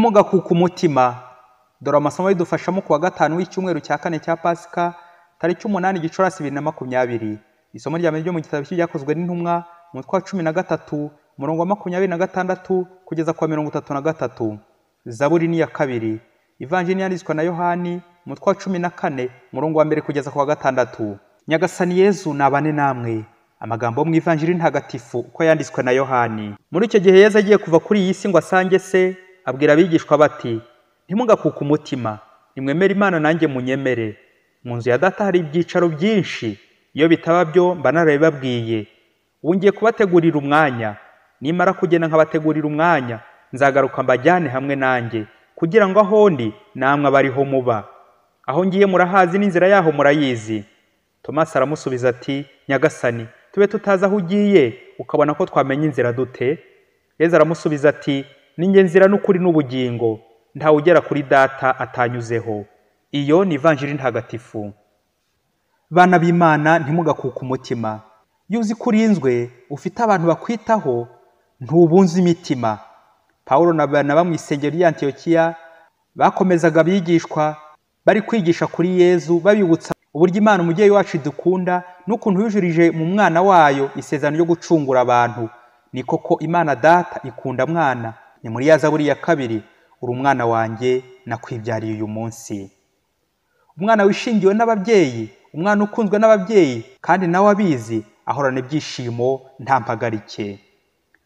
Ntimugakuke umutima. Dore amasomo bidufashamo kuwa gatanu w'icyumweru cya kane cya Pasika, tariki 8 Gicurasi 2020. Isomo rya mbere ryo mu gitabo cy'Ibyakozwe n'Intumwa, umutwe wa 13, umurongo wa 26 kugeza ku wa 33. Zaburi ni ya kabiri. Ivanjiri yanditswe na Yohani, umutwe wa 14, umurongo wa 1 kugeza ku wa 6. Nyagasani Yezu nabane namwe. Amagambo mu Ivanjiri ntagatifu uko yanditswe na Yohani. Muri icyo gihe Yezu agiye kuva kuri iyi si ngo asange se, abwira abigishwa bati: ntimugakuke umutima, nimwemere Imana nanjye munyemere. Mu nzu ya Data hari ibyicaro byinshi, iyo bitaba byo mba narabibabwiye. Ubu ngiye kubategurira umwanya, nimara kugenda nkabategurira umwanya, nzagaruka mbajyane hamwe nanjye, kugira ngo aho ndi namwe abariho muba. Aho ngiye murahazi n'inzira yaho murayizi. Tomasi aramusubiza ati: Nyagasani, tube tutazi aho ugiye, ukabona ko twamenya inzira dute? Yezu aramusubiza ati: ninjye nzira n'ukuri n'ubugingo, ntawe ugera kuri Data atanyuzeho. Iyo ni Ivanjiri ntagatifu. Bana b'Imana, ntimugakuke umutima. Iyo uzi ko urinzwe, ufite abantu bakwitaho, ntubunze imitima. Pawulo na Barinaba mu isengero ry'i Antiyokiya bakomezaga abigishwa bari kwigisha kuri Yezu, babibutsa uburyo Imana umubyeyi wacu idukunda n'ukuntu yujurije mu mwana wayo isezerano ryo gucungura abantu. Ni koko Imana Data ikunda mwana. Ni muri ya Zaburi ya 2, uri umwana wanjye nakwibyariye uyu munsi. Umwana wishingiwe n'ababyeyi, umwana ukunzwe n'ababyeyi kandi nawe abizi, ahorana ibyishimo nta mpagarike.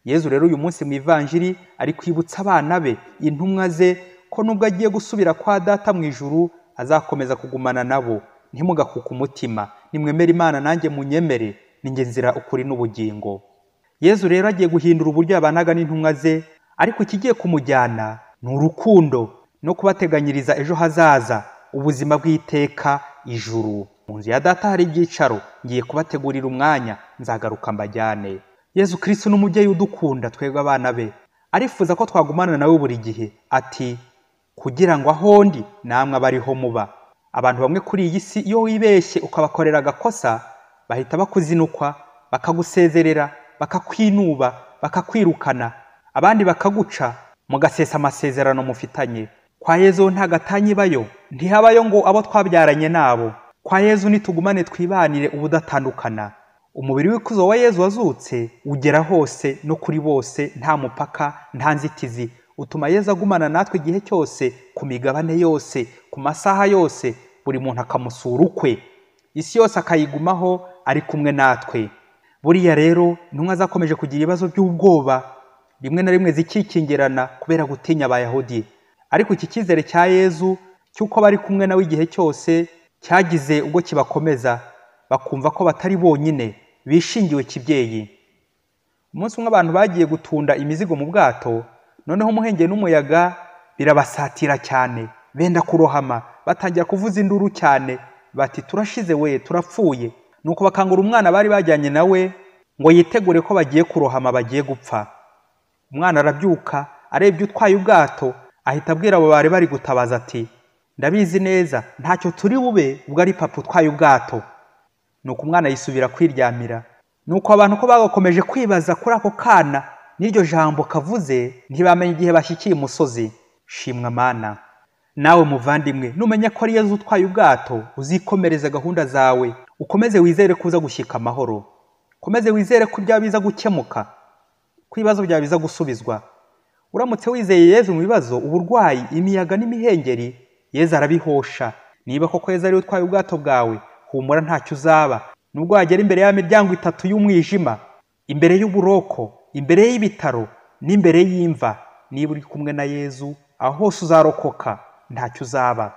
Yezu rero uyu munsi mu Ivanjiri ari kwibutsa abana be, intumwa ze, ko nubwo agiye gusubira kwa Data mu ijuru azakomeza kugumana nabo. Ntimugakuke umutima, nimwemere Imana nanjye munyemere, ninjye nzira ukuri n'ubugingo. Yezu rero agiye guhindura uburyo yabanaga n'intumwa ze, ariko ikigiye kumujyana ni urukundo no kubateganyiriza ejo hazaza, ubuzima bw'iteka, ijuru. Mu nzu ya Data hari ibyicaro, ngiye kubategurira umwanya, nzagaruka mbajyane. Yezu Kristo ni umubyeyi udukunda twebwe abana be, arifuza ko twagumana nawe buri gihe. Ati: kugira ngo aho ndi namwe abariho muba. Abantu bamwe kuri iyi si iyo wibeshye ukabakorera agakosa, bahita bakuzinukwa, bakagusezerera, bakakwinuba, bakakwirukana, abandi bakaguca, mugasesa amasezerano mufitanye. Kwa Yezu nta gatanya ibayo, ntihabayo ngo abo twabyaranye nabo. Kwa Yezu nitugumane twibanire ubudatandukana. Umubiri w'ikuzo wa Yezu wazutse ugera hose no kuri bose, nta mupaka, nta nzitizi. Utuma Yezu agumana natwe igihe cyose, ku migabane yose, ku masaha yose, buri muntu akamusura ukwe, isi yose akayigumaho ari kumwe natwe. Buriya rero intumwa zakomeje kugira ibibazo by'ubwoba, rimwe na rimwe zikikingirana kubera gutinya Abayahudi. Ariko iki cyizere cya Yezu cy'uko bari kumwe nawe igihe cyose cyagize ubwo kibakomeza, bakumva ko batari bonyine, bishingiwe kibyeyi. Umunsi umwe abantu bagiye gutunda imizigo mu bwato, noneho umuhengeri n'umuyaga birabasatira cyane, benda kurohama, batangira kuvuza induru cyane bati: turashize we, turapfuye. Nuko bakangura umwana bari bajyanye nawe ngo yitegure ko bagiye kurohama, bagiye gupfa. Umwana arabyuka, arebye utwaye ubwato, ahita abwira abo bari bari gutabaza ati: ndabizi neza ntacyo turi bube ubwo ari papa utwaye ubwato. Nuko umwana yisubira kwiryamira. Nuko abantu ko bagakomeje kwibaza kuri ako kana n'iryo jambo kavuze, ntibamenye igihe bashyikiye umusozi. Shimwa Mana. Nawe muvandimwe, numenya ko ari Yezu utwaye ubwato, uzikomereze gahunda zawe, ukomeze wizere ko uza gushyika amahoro, ukomeze wizere ko ibyawe biza gukemuka, ko ibibazo byawe biza gusubizwa. Uramutse wizeye Yezu mu bibazo, uburwayi, imiyaga n'imihengeri, Yezu arabihosha. Niba koko Yezu ari we utwaye ubwato bwawe, humura ntacyo uzaba. Nubwo wagera imbere ya miryango itatu y'umwijima, imbere y'uburoko, imbere y'ibitaro n'imbere y'imva, niba uri kumwe na Yezu, aho hose uzarokoka, ntacyo uzaba.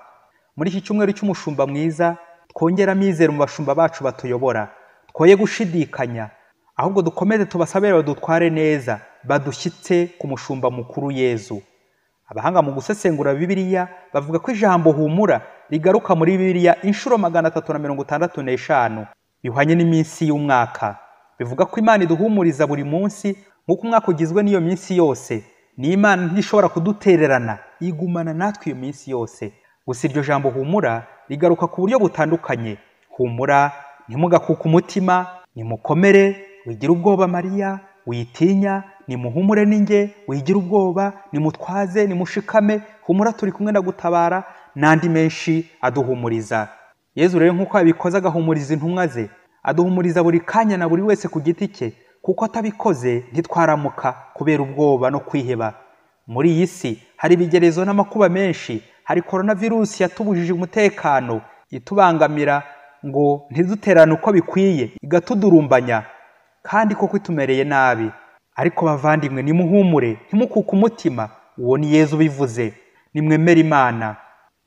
Muri iki cyumweru cy'umushumba mwiza, twongera amizero mu bashumba bacu batuyobora, twoye gushidikanya, ahubwo dukomeze tubasabire badutware neza, badushyitse ku mushumba mukuru Yezu. Abahanga mu gusesengura Bibiliya bavuga ko ijambo humura rigaruka muri Bibiliya inshuro 365, bihwanye n'iminsi y'umwaka. Bivuga ko Imana iduhumuriza buri munsi, nk'uko umwaka ugizwe n'iyo minsi yose. Ni Imana ntishobora kudutererana, igumana natwe iyo minsi yose. Gusa iryo jambo humura rigaruka ku buryo butandukanye. Humura, ntimugakuke umutima, nimukomere, wigira ubwoba Mariya, Witinya, nimuhumure ninjye, wigira ubwoba, nimutwaze, nimushikame, humura turi kumwe ndagutabara, n'andi menshi aduhumuriza. Yezu rero nk'uko yabikoze agahumuriza intumwa ze, aduhumuriza buri kanya na buri wese ku giti cye, kuko atabikoze ntitwaramuka kubera ubwoba no kwiheba. Muri iyi si hari ibigerezo n'amakuba menshi, hari korona virusi yatubujije umutekano, itubangamira ngo ntiduterane uko bikwiye, igatudurumbanya, kandi koko itumereye nabi. Ariko bavandimwe, nimuhumure, ntimukuke umutima, uwo ni Yezu ubivuze. Nimwemere Imana,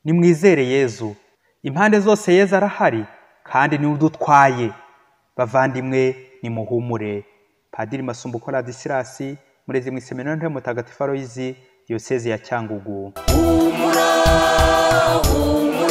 nimwizere Yezu. Impande zose Yezu arahari kandi niwe udutwaye. Bavandimwe, nimuhumure. Padiri Masumbuko Ladisirasi, murezi mu Iseminari Mutagatifu Aloyizi, Diyosezi ya Cyangugu. Humura, humura.